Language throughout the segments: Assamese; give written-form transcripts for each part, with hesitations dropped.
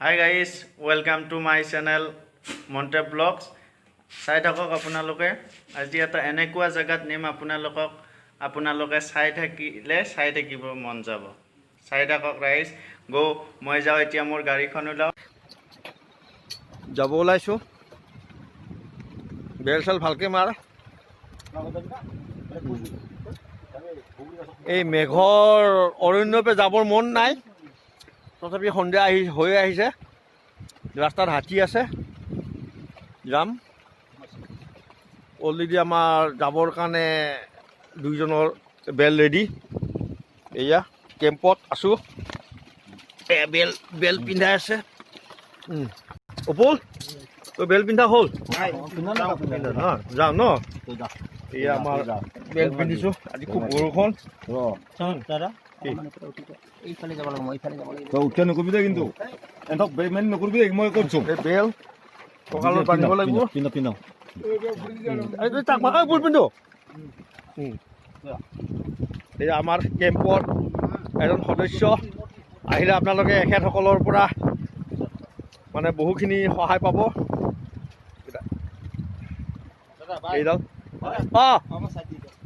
Hi guys, welcome to my channel Monte Vlogs. চাই থাকক আপোনালোকে। আজি এটা এনেকুৱা জেগাত নিম আপোনালোকক, আপোনালোকে চাই থাকিলে চাই থাকিব মন যাব। চাই থাকক ৰাইজ। গ' মই যাওঁ এতিয়া, মোৰ গাড়ীখন ওলাওঁ। যাব ওলাইছোঁ। বেল চেল ভালকৈ মাৰ। এই মেঘৰ অৰণ্যৰ পৰা যাবৰ মন নাই, তথাপি সন্ধিয়া আহি হৈ আহিছে। ৰাস্তাত হাতী আছে, যাম। অলৰেডি আমাৰ যাবৰ কাৰণে দুইজনৰ বেল ৰেডি। এয়া কেম্পত আছোঁ। এয়া বেল বেল পিন্ধাই আছে। অপল, তই বেল পিন্ধা হ'ল ন? যাওঁ ন? এয়া আমাৰ বেল পিন্ধিছোঁ। আজি খুব বৰষুণ। এইফালে যাব লাগিব, মই এইফালে যাব লাগিব। তই উঠা নকৰিবি দেই কিন্তু, এহঁতক বেইমানি নকৰিবি দেই, মই কৈছো। এই বেল কঁকালত বান্ধিব লাগিব। পিন্ধ, পিন্ধ। এই তাক মাৰ, বুট পিন্ধো। এয়া আমাৰ কেম্পৰ এজন সদস্য আহিলে আপোনালোকে এখেতসকলৰ পৰা মানে বহুখিনি সহায় পাব। এইডাল অঁ,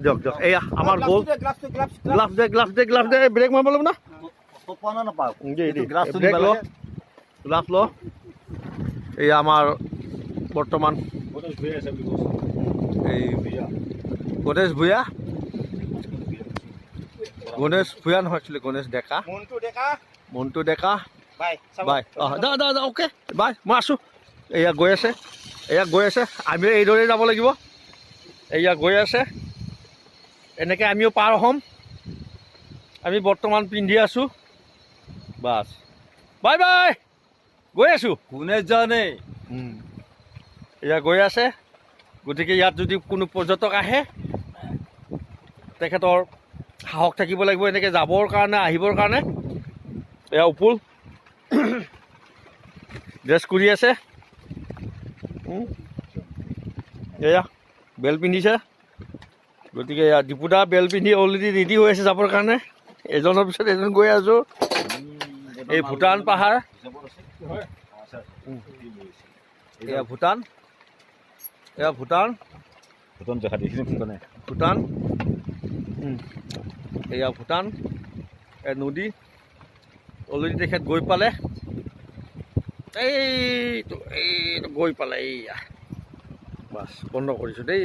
দিয়ক দিয়ক। এয়া আমাৰ গ'ল। গ্লাভছ দে, গ্লাভছ দে, গ্লাভছ দে। ব্ৰেক মাৰিব লাগিব না। দে দে, ব্ৰেক ল, গ্লাভছ ল। এয়া আমাৰ বৰ্তমান এই গণেশ ভূঞা, গণেশ ভূঞা নহয়, একচুৱেলি গণেশ ডেকা। মনটো ডেকা। মণ্টু ডেকা। বাই। বাই। অঁ, দা দা দা, অ'কে বাই, মই আছোঁ। এয়া গৈ আছে, এয়া গৈ আছে। আমিও এইদৰেই যাব লাগিব। এয়া গৈ আছে, এনেকৈ আমিও পাৰ হ'ম। আমি বৰ্তমান পিন্ধি আছোঁ। বাছ, বাই বাই, গৈ আছোঁ। কোনে জানে? এয়া গৈ আছে। গতিকে ইয়াত যদি কোনো পৰ্যটক আহে, তেখেতৰ সাহস থাকিব লাগিব এনেকৈ যাবৰ কাৰণে, আহিবৰ কাৰণে। এয়া উপুল ড্ৰেছ কৰি আছে। এয়া বেল পিন্ধিছে। গতিকে এয়া দীপুদা বেল পিন্ধি অলৰেডি ৰেডি হৈ আছে যাবৰ কাৰণে। এজনৰ পিছত এজন গৈ আছোঁ। এই ভূটান পাহাৰ। এয়া ভূটান, এয়া ভূটান। ভূটান দেখা দেখিছে, ভূটানে। ভূটান। এয়া ভূটান, এই নদী। অলৰেডি তেখেত গৈ পালে। এইটো, এইটো গৈ পালে। এইয়া বাছ, বন্ধ কৰিছোঁ দেই।